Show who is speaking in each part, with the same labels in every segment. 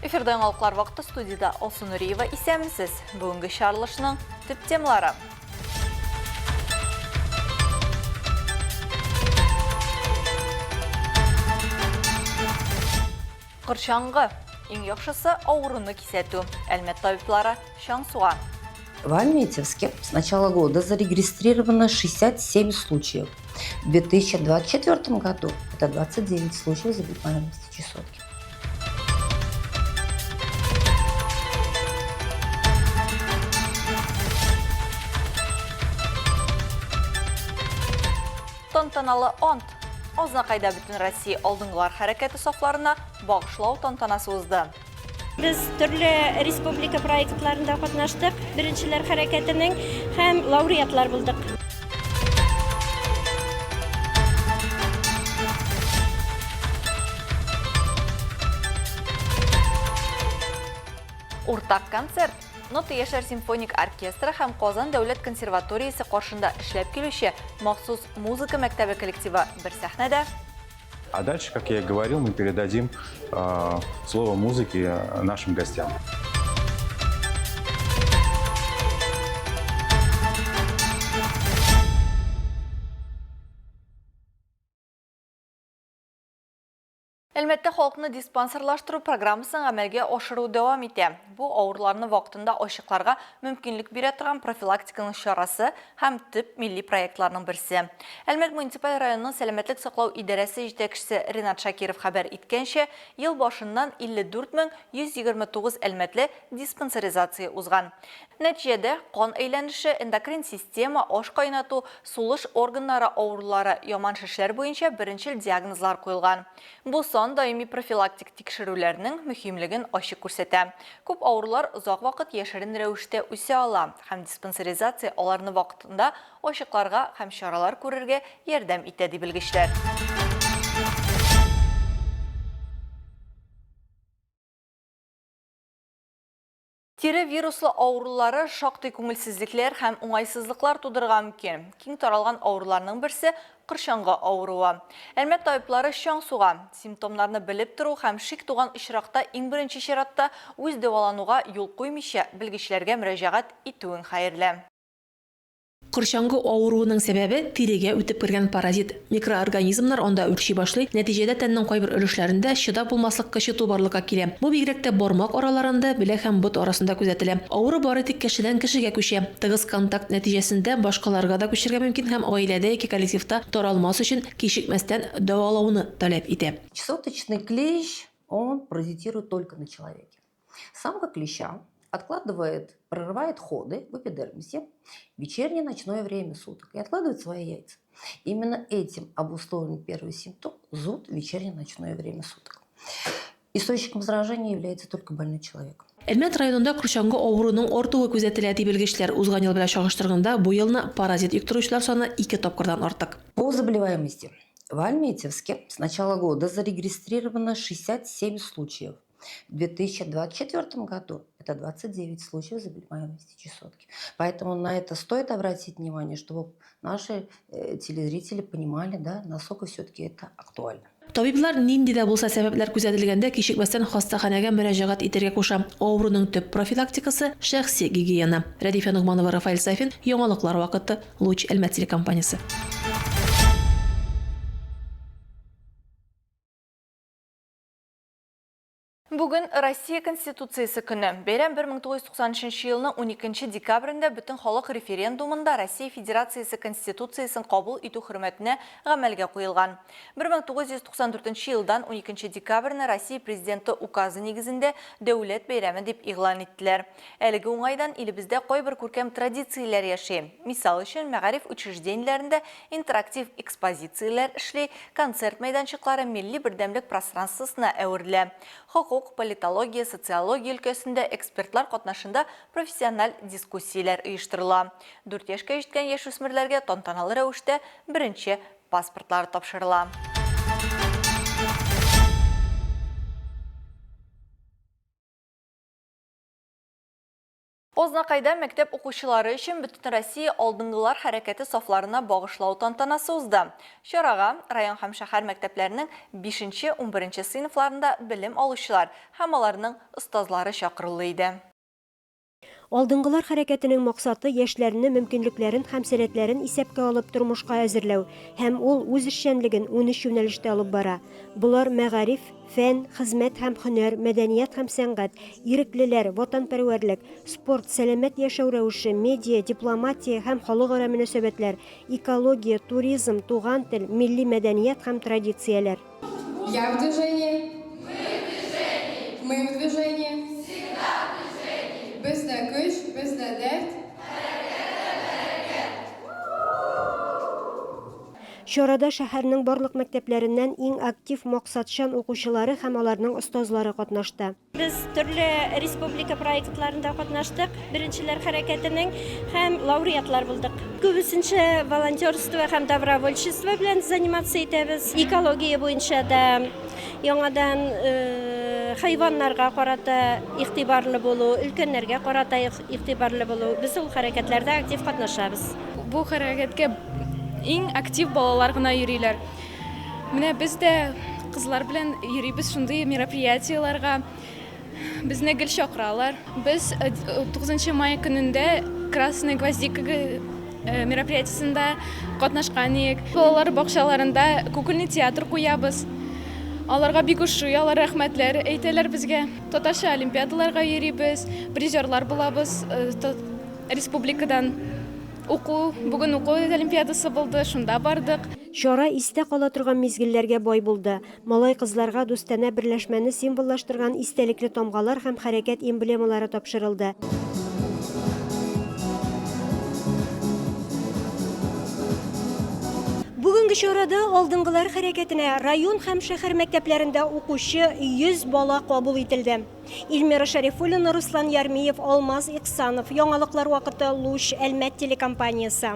Speaker 1: Эфирда яңалыклар вакыты студиядә Алсу Нуриева исәнмесез. Бүгенге чыгарылышның төп темалары. Корчаңгы. Иң яхшысы авыруны кисәтү. Әлмәт табиблары чаң суга.
Speaker 2: В Альметьевске с начала года зарегистрировано 67 случаев. В 2024 году это 29 случаев заболеваемости чесотки.
Speaker 1: Тантаналы ант. Азнакайда Бөтенроссия алдынгылар хәрәкәте сафларына багышлау тантанасы узды.
Speaker 3: Без төрле республика проектларында катнаштык, Беренчеләр хәрәкәтенең һәм лауреатлар булдык.
Speaker 1: Уртак концерт. Нота яшьләр симфоник оркестры һәм Казан дәүләт консерваториясе каршында эшләп килүче махсус музыка мәктәбе коллективы бер сәхнәдә.
Speaker 4: А дальше, как я и говорил, мы передадим э, слово музыки нашим гостям.
Speaker 1: Әлмәттә халыкны диспансерлаштыру программасын гамәлгә ашыру дәвам итә. Бу авыруларны вакытында ачыкларга мөмкинлек бирә торган профилактиканың чарасы һәм төп милли проектларның берсе. Әлмәт муниципаль районының сәламәтлек саклау идарәсе җитәкчесе Ринат Шакиров хәбәр иткәнчә, ел башыннан 54 129 әлмәтле диспансеризация узган. Нәтиҗәдә, кан әйләнеше, эндокрин система, аш кайнату, сулыш органнары авырулары, яман шешләр буенча беренчел диагнозлар куелган. Бу сан даими профилактик тикшерүләрнең мөһимлеген ачык күрсәтә. Күп авырулар озак вакыт яшерен рәвештә үсә ала, һәм диспансеризация аларны вакытында ачыкларга һәм чаралар күрергә ярдәм итә, ди белгечләр. Тире вируслы авырулары шактый күңелсезлекләр һәм уңайсызлыклар тудырырга мөмкин. Киң таралган авыруларның берсе, корчаңгы авыруы. Әлмәт табиблары чаң суга. Симптомнарны белеп тору һәм шик туган очракта иң беренче чиратта үз дәвалануга юл куймыйча белгечләргә мөрәҗәгать итүең хәерле.
Speaker 5: Корчаңгы авыруының сәбәбе, тирегә үтеп кергән паразит. Микроорганизмнар анда үрчи башлый, нәтиҗәдә тәннең кайбер өлешләрендә чыдап булмаслык кычыту барлыкка килә. Бу бигрәк тә бармак араларында, беләк һәм бот арасында күзәтелә. Авыру бары тик кешедән кешегә күчә. Тыгыз контакт нәтиҗәсендә башкаларга да күчәргә мөмкин һәм гаиләдә яки коллективта таралмас өчен кичекмәстән дәвалауны таләп итә.
Speaker 2: Чесоточный клещ, он паразитирует только на человеке. Самка клеща откладывает, прорывает ходы в эпидермисе в вечернее ночное время суток и откладывает свои яйца. Именно этим обусловлен первый симптом – зуд в вечернее ночное время суток. Источником заражения является только больной человек.
Speaker 5: Әлмәт районында корчаңгы авыруның артуы күзәтелә, ди белгечләр. Узган ел белән чагыштырганда, бу елны паразит йоктыручылар саны ике тапкырдан артык.
Speaker 2: По заболеваемости. В Альметьевске с начала года зарегистрировано 67 случаев. В 2024 году это 29 случаев заболеваемости чесотки. Поэтому на это стоит обратить внимание, чтобы наши э, телезрители понимали, да, насколько все-таки это актуально.
Speaker 5: Табиблар нинди дә булса сәбәпләр күзәтелгәндә кичекмәстән хастаханәгә мөрәҗәгать итәргә куша. Авыруның төп профилактикасы, шәхси гигиена. Рәдифә Ногманова, Рафаэль Сафин, Яңалыклар вакыты, Луч Әлмәт телекомпаниясе.
Speaker 1: Бүген Россия Конституциясе көне. Бәйрәм 1993 елның 12 декабрендә бөтенхалык референдумында Россия Федерациясе Конституциясен кабул итү хөрмәтенә гамәлгә куелган. 1994 елдан 12 декабрьне Россия Президенты указы нигезендә дәүләт бәйрәме дип игълан иттеләр. Әлеге уңайдан илебездә кайбер күркәм традицияләр яши. Мисал өчен, мәгариф учреждениеләрендә интерактив экспозицияләр эшли, концерт мәйданчыклары милли бердәмлек пространствосына әверелә. Хокук, политология, социология өлкәсендә экспертлар катнашында профессиональ дискуссияләр оештырыла. Дүрт яшькә җиткән яшүсмерләргә тантаналы рәвештә беренче паспортлары тапшырыла. Азнакайда мәктәп укучылары өчен Бөтенроссия алдынгылар хәрәкәте сафларына багышлау тантанасы узды. Чарага район һәм шәһәр мәктәпләренең бишенче-унберенче сыйныфларында белем алучылар һәм аларның остазлары чакырулы иде.
Speaker 3: Алдынгылар хәрәкәтенең максаты, яшьләрне мөмкинлекләрен һәм сәләтләрен исәпкә алып тормышка әзерләү һәм ул үз эшчәнлеген 13 юнәлештә алып бара. Болар, мәгариф, фән, хезмәт һәм һөнәр, мәдәният һәм сәнгать, иреклеләр, ватанпәрвәрлек, спорт, сәламәт яшәү рәвеше, медиа, дипломатия һәм халыкара мөнәсәбәтләр, экология, туризм, туган тел, милли мәдәният һәм традицияләр.
Speaker 6: Я в движении. Мы в движении. Мы в движении. Всегда в движении. Бездә көч, бездә дәрт.
Speaker 3: Чарада шәһәрнең барлык мәктәпләреннән иң актив, максатчан укучылары һәм аларның остазлары катнашты. Без төрле республика проектларында катнаштык, Беренчеләр хәрәкәтенең һәм лауреатлар булдык. Күбесенчә волонтерство һәм добровольчество белән заниматься итәбез. Экология буенча да яңадан хайваннарга карата игътибарлы булу, өлкәннәргә карата игътибарлы булу. Без ул хәрәкәтләрдә актив катнашабыз.
Speaker 6: Бу хәрәкәткә иң актив балалар гына йөриләр. Менә без дә кызлар белән йөрибез шундый мероприятиеләргә. Безне гел чакыралар. Без 9 май көнендә Красная гвоздика мероприятиесендә катнашкан идек. Балалар бакчаларында кукольный театр куябыз. Аларга бик ошый, алар рәхмәтләр әйтәләр безгә. Татарча олимпиадаларга йөрибез, призерлар булабыз республикадан. Уку, бүген уку олимпиадасы булды, шунда бардык.
Speaker 3: Чара истә кала торган мизгелләргә бай булды. Малай-кызларга дустанә берләшмәне символлаштырган истәлекле тамгалар һәм хәрәкәт эмблемалары тапшырылды. Бүгенге чарада Алдынгылар хәрәкәтенә район һәм шәһәр мәктәпләрендә укучы 100 бала кабул ителде. Эльмира Шәрифуллина, Руслан Ярмиев, Алмаз Иксанов. Яңалыклар вакыты, Луч, Әлмәт телекомпаниясе.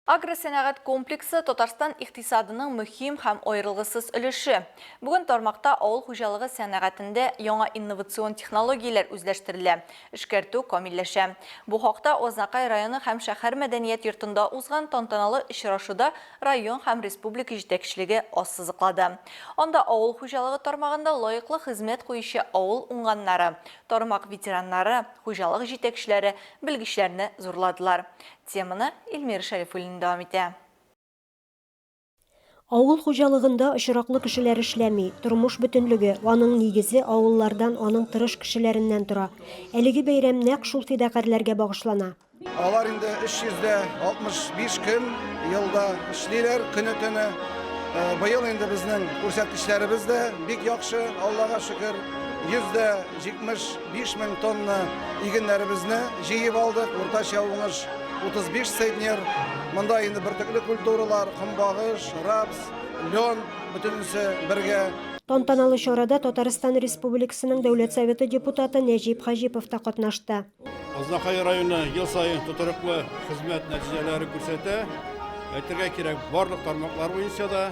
Speaker 1: Агросәнәгать комплексы Татарстан икътисадының мөһим һәм аерылгысыз өлеше. Бүген тармакта авыл хуҗалыгы сәнәгатендә яңа инновацион технологияләр үзләштерелә, эшкәртү камилләшә. Бу хакта Азнакай районы һәм шәһәр мәдәният йортында узган тантаналы очрашуда район һәм республика җитәкчелеге ассызыклады. Анда авыл хуҗалыгы тармагында лаеклы хезмәт куючы авыл уңганнары, тармак ветераннары, хуҗалык җитәкчеләре, белгечләрне зурладылар. Теманы Эльмира Шәрифуллина дәвам итә.
Speaker 3: Авыл хуҗалыгында очраклы кешеләр эшләми. Тормыш бөтенлеге, аның нигезе авыллардан, аның тырыш кешеләреннән тора. Әлеге бәйрәм нәкъ шул фидакарьләргә багышлана.
Speaker 7: Алар инде 365 көн елда эшлиләр, көне-төне. Быел инде безнең күрсәткечләребез дә бик яхшы, Аллага шөкер. 175 мең тонна игеннәребезне җыеп алдык. Уртача уңыш 35 центнер. Монда инде бөртекле культуралар, көнбагыш, рапс, лен, бөтенесе бергә.
Speaker 3: Тантаналы чарада Татарстан Республикасының Дәүләт Советы депутаты Нәҗип Хаҗипов та катнашты.
Speaker 8: Азнакай районы ел саен тотрыклы хезмәт нәтиҗәләре күрсәтә. Әйтергә кирәк, барлык тармаклар буенча да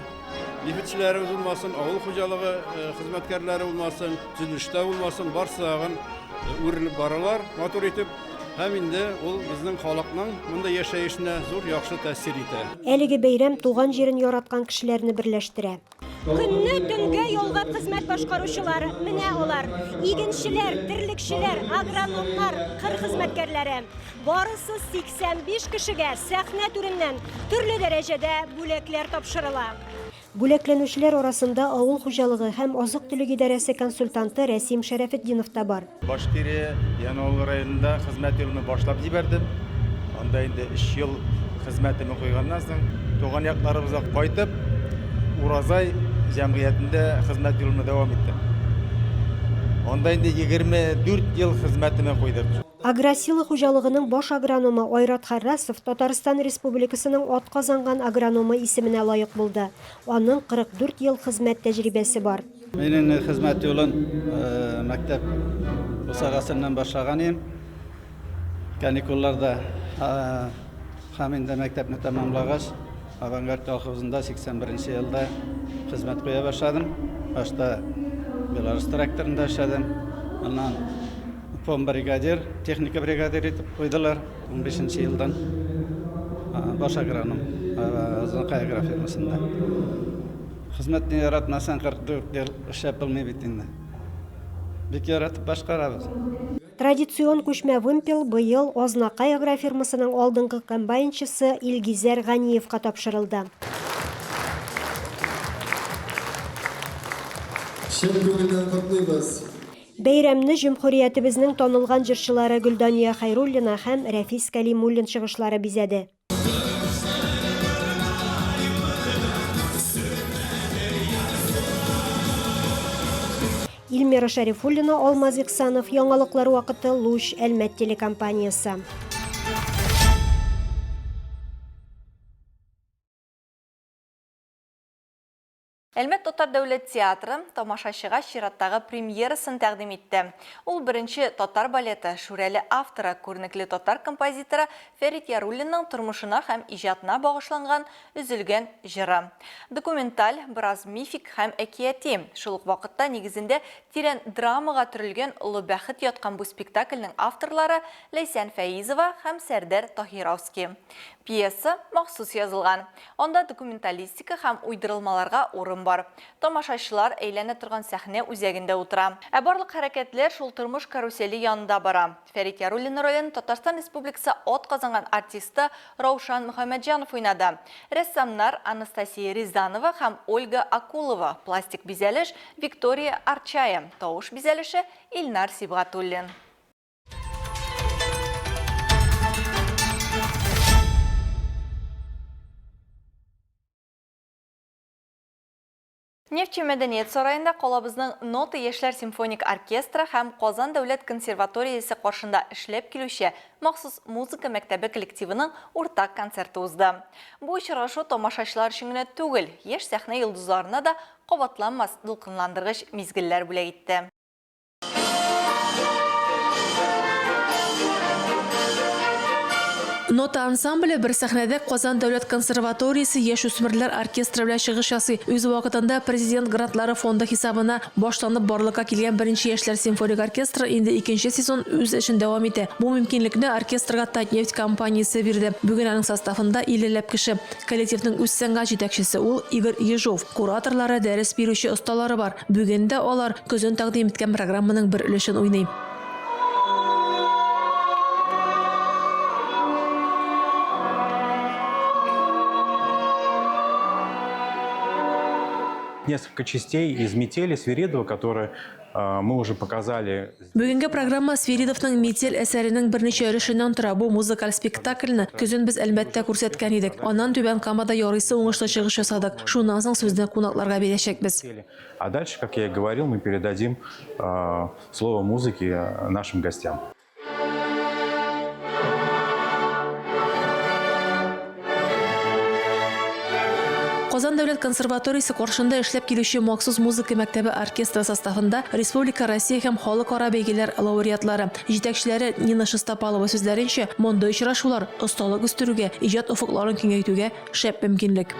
Speaker 8: нефтьчеләребез булмасын, авыл хуҗалыгы э, хезмәткәрләре булмасын, төзелештә булмасын, барсы тагын э, үрелеп баралар матур итеп. Һәм инде ул безнең халыкның монда яшәешенә зур яхшы тәэсир итә.
Speaker 3: Әлеге бәйрәм туган җирен яраткан кешеләрне берләштерә. Көнне төнгә ялгап хезмәт башкаручылар менә алар. Игенчеләр, терлекчеләр, агрономнар, кыр хезмәткәрләре. Барысы 85 кешегә сәхнә түреннән төрле дәрәҗәдә бүләкләр тапшырыла. Бүләкләнүчеләр арасында авыл хуҗалыгы һәм азык-төлек идарәсе консультанты Рәсим Шәрәфетдинов та бар.
Speaker 9: Башкирия, Янаул районында хезмәт юлымны башлап җибәрдем. Анда инде өч ел хезмәтемне куйганнан соң, туган якларыбызга кайтып, Уразай җәмгыятендә хезмәт юлымны дәвам иттем. Анда инде 24 ел хезмәтемне куйдык.
Speaker 3: Агросила хуҗалыгының баш агрономы Айрат Харрасов Татарстан Республикасының атказанган агрономы исеменә лаек булды. Аның 44 ел хезмәт тәҗрибәсе бар.
Speaker 10: Мин инде хезмәт юлын мәктәп бусагасыннан башлаган идем. Каникулларда һәм инде мәктәпне тәмамлагач, Авангард колхозында 81 нче елда хезмәт куя башладым. Башта Беларусь тракторында эшләдем. Аннан пом бригадир, техника бригадир итеп куйдылар. 15 нче елдан баш агроном Азнакай агрофирмасында. Хезмәтне яратмасаң, 44 ел эшләп булмый бит инде. Бик яратып башкарабыз.
Speaker 3: Традицион күчмә вымпел быел Азнакай агрофирмасының алдынгы комбайнчысы Илгизәр Ганиевка тапшырылды.
Speaker 7: Чын күңелдән котлыйбыз!
Speaker 3: Бәйрәмне җөмһүриятебезнең танылган җырчылары Гөлдания Хәйруллина һәм Рәфис Кәлимуллин чыгышлары бизәде. Ильмира Шәрифуллина, Алмаз Ихсанов, Яңалыклар вакыты, Луч, Әлмәт телекомпаниясе.
Speaker 1: Әлмәт татар дәүләт театры тамашачыга чираттагы премьерасын тәкъдим итте. Ул беренче татар балеты, Шүрәле авторы, күренекле татар композиторы Фәрит Яруллинның тормышына һәм иҗатына багышланган Өзелгән җыры. Документаль, бераз мифик һәм әкияти, шул ук вакытта нигезендә тирән драмага төрелгән олы бәхет яткан бу спектакльнең авторлары Ләйсән Фәизова һәм Сәрдәр Таһировский. Пьеса махсус язылган. Анда документалистика һәм уйдырылмаларга урын бар. Тамашачылар әйләнә торган сәхнә үзәгендә утыра. Ә барлык хәрәкәтләр шул тормыш каруселе янында бара. Фәрит Яруллин ролен Татарстан Республикасы атказанган артисты Раушан Мөхәммәтҗанов уйнады. Рәссамнар Анастасия Рязанова һәм Ольга Акулова, пластик бизәлеш, Виктория Арчая, тавыш бизәлеше, Илнар Сибгатуллин. Нефтьче мәдәният сараенда калабызның Нота яшьләр симфоник оркестры һәм Казан дәүләт консерваториясе каршында эшләп килүче махсус музыка мәктәбе коллективының уртак концерты узды. Бу очрашу тамашачылар өчен генә түгел, яшь сәхнә йолдызларына да кабатланмас дулкынландыргыч мизгелләр бүләк итте.
Speaker 5: Нота ансамбле бер сәхнәдә Казан дәүләт консерваториясе яшүсмерләр оркестры белән чыгыш ясый. Үз вакытында Президент грантлары фонды хисабына башланып барлыкка килгән беренче яшьләр симфоник оркестры инде икенче сезон үз эшен дәвам итә. Бу мөмкинлекне оркестрга Татнефть компаниясе бирде. Бүген аның составында иллеләп кеше. Коллективның үз сәнгать җитәкчесе ул, Игорь Ежов. Кураторлары, дәрес бирүче осталары бар. Бүген дә алар көзен тәкъдим иткән программаның бер өлешен уйный.
Speaker 4: Несколько частей из «Метели» Свиридова, которые мы уже показали.
Speaker 5: Бүгенге программа Свиридовның Метель әсәренең берничә өлешеннән тора. Бу музыкаль спектакльне көзен без Әлмәттә күрсәткән идек. Аннан Түбән Камада ярыйсы уңышлы чыгыш ясадык. Шуннан соң сүзне кунакларга бирәчәкбез.
Speaker 4: А дальше, как я и говорил, мы передадим слово музыки нашим гостям.
Speaker 5: Казан дәүләт консерваториясе каршында эшләп килүче махсус музыка мәктәбе оркестры составында республика, Россия һәм халыкара бәйгеләр лауреатлары. Җитәкчеләре Нина Шестопалова сүзләренчә, мондый очрашулар осталык үстерүгә, иҗат офыкларын киңәйтүгә шәп мөмкинлек.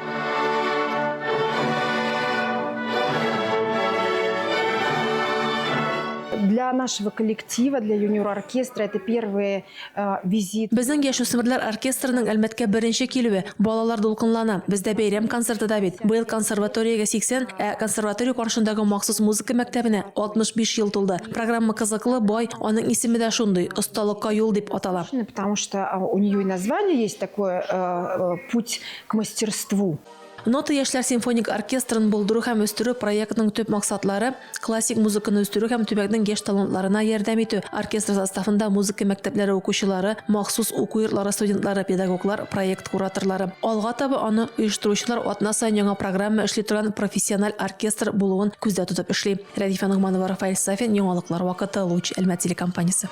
Speaker 11: Для нашего коллектива, для юниор-оркестра это первый э, визит.
Speaker 5: Безнең яшүсмерләр оркестрының Әлмәткә беренче килүе. Балалар дулкынлана. Бездә бәйрәм концерты да бит. Быел консерваториягә 80, ә консерватория каршындагы махсус музыка мәктәбенә 65 ел тулды. Программа кызыклы, бай, аның исеме дә шундый, Осталыкка юл дип атала.
Speaker 11: Потому что у нее и название есть такое э, Путь к мастерству.
Speaker 5: Нота яшьләр симфоник оркестрын булдыру һәм үстерү проектының төп максатлары, классик музыканы үстерү һәм төбәкнең яшь талантларына ярдәм итү. Оркестр составында музыка мәктәпләре укучылары, махсус уку йортлары студентлары, педагоглар, проект кураторлары. Алга таба аны оештыручылар атна саен яңа программа эшли торган профессиональ оркестр булуын күздә тотып эшли. Рәдифә Ногманова, Рафаэль Сафин, Яңалыклар вакыты, Луч, Әлмәт телекомпаниясе.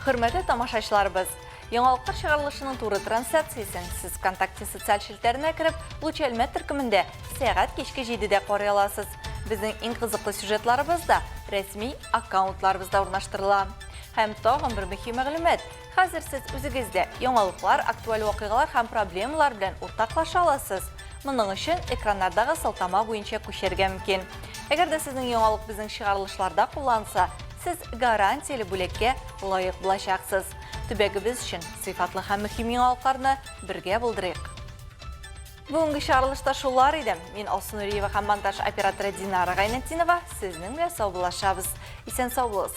Speaker 1: Хөрмәтле тамашачыларыбыз, Яңалыклар чыгарылышының туры трансляциясен сез ВКонтакте социаль челтәренә кереп, Луч Әлмәт төркемендә сәгать кичке 7-дә карый аласыз. Безнең иң кызыклы сюжетларыбыз да рәсми аккаунтларыбызда урнаштырыла. Һәм тагын бер мөһим мәгълүмат. Хәзер сез үзегез дә яңалыклар, актуаль вакыйгалар һәм проблемалар белән уртаклаша аласыз. Моның өчен экраннардагы сылтама буенча күчәргә мөмкин. Әгәр дә сезнең яңалык безнең чыгарылышларда кулланса, сез гарантияле бүләккә лаек булачаксыз. Төбәгебез өчен сыйфатлы һәм мөһим яңалыкларны бергә булдырыйк. Бүгенге чыгарылышта шулар иде. Мин Алсу Нуриева һәм монтаж операторы Динара Гайнетдинова сезнең белән саубуллашабыз. Исән сау булыгыз.